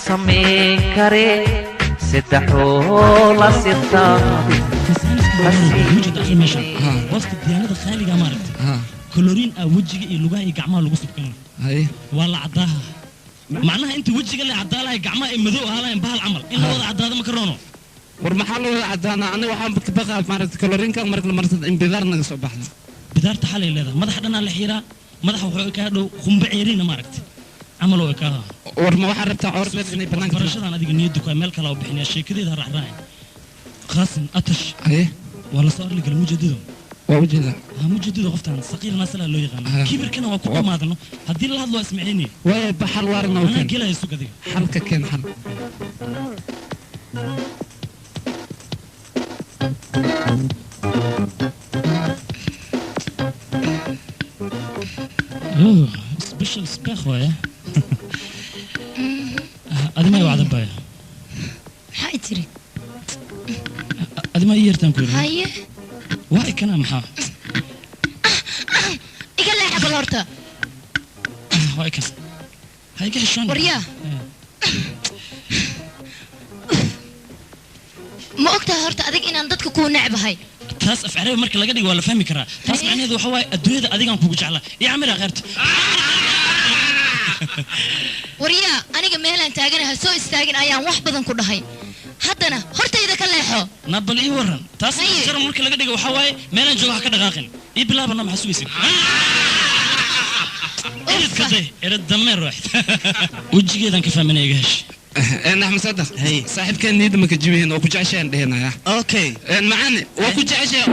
samayn kare saddexoo la sitaade. Booska diyaanada khaaliga maaragtay koloriin ah wejiga iyo lugaha iyo gacmaha lagu subkano waa la caddaaha, macnaha inta wejiga la caddaalahay gacmaha ay madow ahaalahayn bahal camal in la wada caddaado ma karoono. War maxaa loo wada caddaanaa? Aniga waxaan ka baqaa maaragtay koloriinka marka la marsado in bidaar naga soo baxdo. Bidaarta xalay leedahay madaxa dhanaa la xiiraa, madaxa wuxuu kaa dhow qumbe ceeriina maaragtay camal oo kaa. War ma waxaa rabtaa coorbeed inay banaanka barashadan adiga niyaddu ku meel kale u bixinaya sheekadeeda ha raacraacin. Qaasim atash waa la soo arli kara mujadido. Waa ujeedaa. Ha mujadido qoftan saqiir naasala loo yaqaano kibirkana waa ku dhamaadano haddii la hadlo waa ismaciini. Waaya baxal waarna anaa gelaya sug adiga. Xalka keen xal. Oh, special speech waaye. Adi ma i wacdan baya? Maxaa i tiri? Adi ma ii yeertaan ku yidhi? Haye. Waa ikana maxaa? Iga leexa bal horta. Waa ikan. Ha iga xishoon. Waryaa, ma ogtahay horta adig inaan dadka kuu necbahay? Taas af carabi marka laga dhigo waa la fahmi karaa. Taas macnaheedu waxa waaye adduunyada adigaan kugu jeclaa. Ii camira khayrta. Waryaa, aniga meelaan taaganaha soo istaagin ayaan wax badan ku dhahay, haddana hortayda ka leexo. Na bal ii waran taas jaran marka laga dhigo waxa waaye meelaan joogo ha ka dhaqaaqin. Ii bilaabana maxaa sugaysid? Eridka day erid dameer waaxid wejigeedaan ka fahminaya iga hesh. Axmed Sadaq saaxiibkeen niyadda ma ka jibihin oo ku jeceshayan dhehenaya. Okay. Macaane waa ku jeceshahay.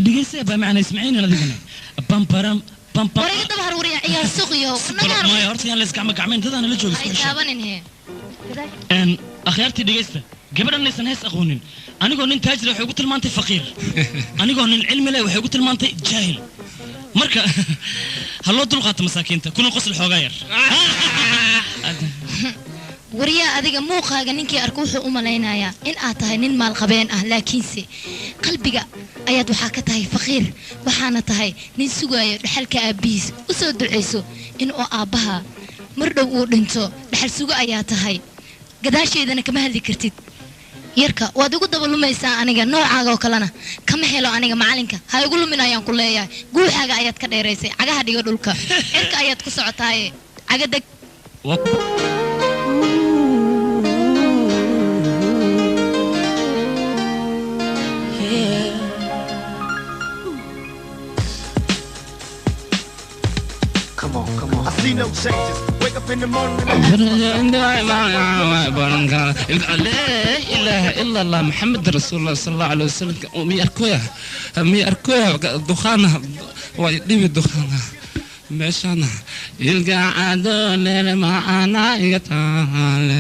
Dhegeysta baa macna ismaciin adigana bam baram bam bam. War iga daba har waryaa, ciyaar suuqiyo naga. Maya horta yaan la isgacmo gacmayn dadaana la jooga isku hay xisho taabanin hee. Een akhyaartii dhegeysta, gabadhan aysan hees aqoonin. Anigoo nin taajir waxay ugu tilmaantay faqiir, anigoo nin cilmi leh waxay ugu tilmaantay jaahil. Marka ha loo dulqaato masaakiinta kuna qosl xoogaa yar. Waryaa adiga muuqaaga ninkii arko wuxuu u malaynayaa in aad tahay nin maalqabeen ah, laakiinse qalbiga ayaad waxaa ka tahay faqiir, waxaana tahay nin sugayo dhaxalka aabbihiis. U soo ducayso inuu aabbaha mar dhow uu dhinto. Dhaxal sugo ayaa tahay, gadaasheedana kama hadli kartid. Yarka waad igu daba lumaysaa, aniga noocaaga oo kalena kama helo. Aniga macalinka ha igu lumin ayaan ku leeyahay. Guuxaaga ayaad ka dheeraysay, cagaha dhigo dhulka, cirka ayaad ku socotaaye caga deg. Come on, come on. I see no changes. Wake up in the morning and لا اله الا الله محمد رسول الله صلى الله عليه وسلم. مي اركويا مي اركويا دخانها ويديب دخانها. Meeshaan ilgaacado leele macaana iga taale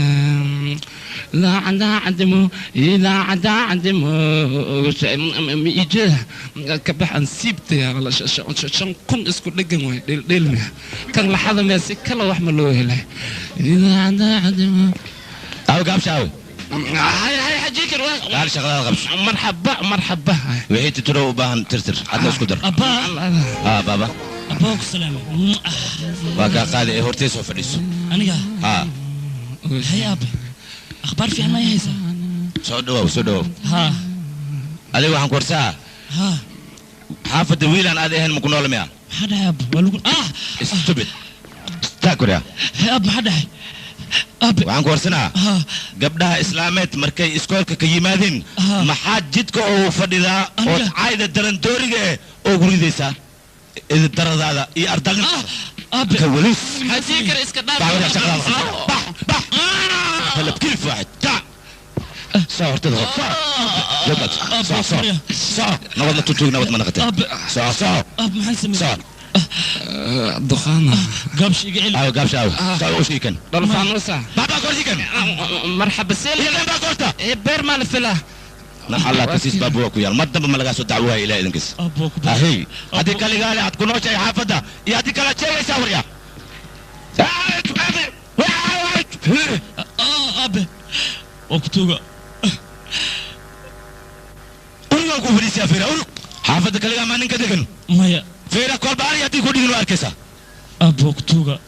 laacadaacadimo ilaacadaacadimo ijada ka baxan siibtaya 5000 isku dhegan waay dheeldheelmiya kan laxada miya si kale wax ma loo helay ilaacadaacadimo aw gaabsha aw hay hay xajiikar gaal shaqada qabso marxaba marxaba wixii titiro u baahan tirtir hadda isku dar abba ha baba abba ku salaamay waa ka qaadi ee hortay soo fadhiiso aniga ha hay abe akhbaar fiican ma haysaa soo dhawow soo dhawow ha adiga waxaan korsaa ha xaafadda wiilaan aad ahayn ma ku nool miya maxaa dhahay abe waa lagu ah stupid taakuriya hay abe maxaa dhahay abe waxaan korsanaa gabdhaha islaameed markay iskoolka ka yimaadeen maxaa jidka oo fadhidaa oo caayda darandooriga eh oo guridaysaa إذا درد هذا يأردن كوليس حجيكر إسكدار بح بح هلا بكيف واحد تع صار تضغط صار جبت صار صار صار نوض تتوق نوض منغتة صار صار صار دخانة قابش يقعل أيوة قابش أيوة صار وش يكن دلفانوسة بابا كورسيكن مرحبا سيل يلا بابا كورتا بير مال فلا الله كسيس بابوك ويا المدب ما لقى دعوها إلى إذنكس أبوك أهي هذيك اللي قال هتكون شيء حافظة يا هذيك اللي شيء يسوي يا أبي وكتوغا أولو كوفريس يا فيرا أولو حافظك اللي ما نك دكن مايا فيرا كل باري هذيك كودي نوار كيسا أبوك توغا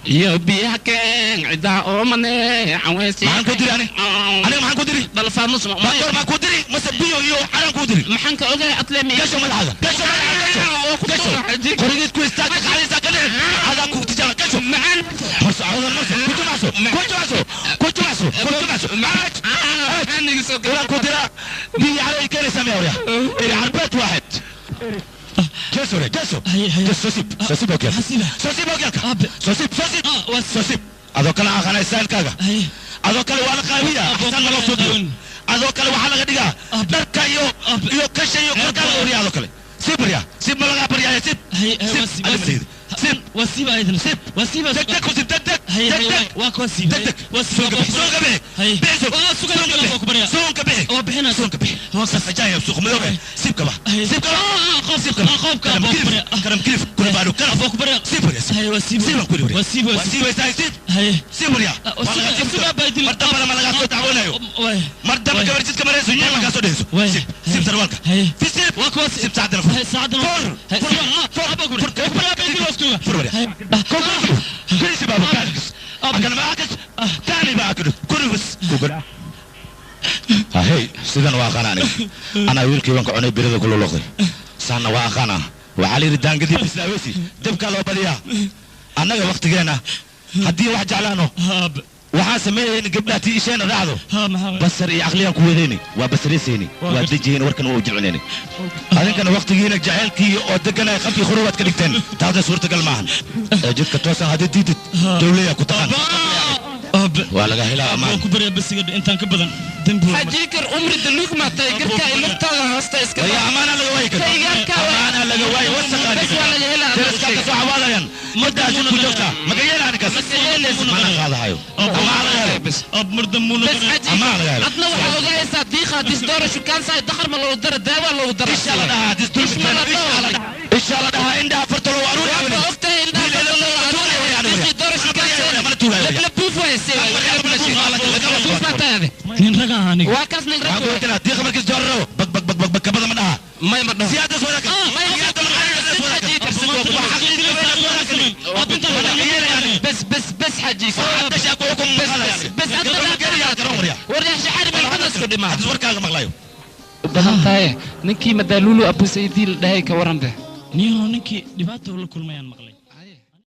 يا بيحكي عدا أمني عويسي ما كودري أنا ما كودري دلفانوس ما كودري مسبيو يو أنا كودري ما حنك أوجه أطلع كشو ملحظة كشو ملحظة كشو كوريت كويستاك على ساكنة هذا كنت جرى كشو معن مرسو عوض المرسو كنت معسو كنت معسو كنت معسو كنت معسو معك ولا كودرا بي على كان سامي إلى عربات واحد جسو جسو جسو سيب سيب أوكي سيب أوكي سيب سيب سيب هذا كلا أخنا يسأل كذا هذا كلا ولا قوية أحسن ما لو صدق هذا كلا وحلا قديا دركا يو يو كشة يو كذا وريا هذا كلا سيب ريا سيب ملعب بريا سيب سيب سيب وسيب أيضا سيب وسيب دك وسيب دك دك واك وسيب دك سوق به سوق به بيزو سوق به سوق به وبحنا سوق به سجايا سوق ملوك سيب كبا سيب كبا سيب كبا خوب كبا كرم كيف كل بالو كرم فوق برا سيب ريا وسيب سيب كل وسيب وسيب سيب سيب ريا وسيب بايدي مرتبة ما لقى صوت عونه مرتبة كبر جد كمرة سنيا ما قصده سيب سيب سروالك في سيب واك وسيب سيب سعد الفور سعد فور فور فور فور كل شباب كاكس أكل معاكس ثاني باكل كل بس هاي سيدنا واخانا أنا ويلكي وانك عني بريد كل لغة سانا واخانا وعلي ردان قدي بسلاوسي دبك لو بديا أنا وقت جينا هدي واحد جعلانه وحاسمين قبلتي إيشين رعده بس عقليا كويديني وبسريسيني ودجيني وركن وجعلني هذا كان وقت جينا جعلكي ودقنا خفي خروبات كلكتين هذا صورة المعن جدك توصل هذه ديدت دولية كتان ولا هلا أمان كبر بس أنت كبدن دنبو حجيكر عمري دلوك ما تيجرك إلقتا هستا إسكت يا أمانة لقوايك أمانة لقواي وسخ بس ولا هلا ترسك كسو حوالا مدة شو كجوكا ما جينا عنك ما أنا هذا هايو أمانة بس أب مردم بس حجيكر أطلع وحوجا صديقة تستور شو كان ساي دخل ما لو در دوا لو در إن شاء الله ده تستور إن شاء الله ده عندها فرتلو واروري nin rag ah aniga waa kaas nin rag waa ku diiqa markii doorro bag bag bag bag kabada ma dhaha may ma dhaho siyaada soo raka بس بس بس حجي بس بس وريح شحال من خلص كل ما warkaaga maqlayo badan tahay ninkii madaaluulu abu saydii la dhahay ka waran be niyo ninkii dhibaato la kulmayaan maqlay.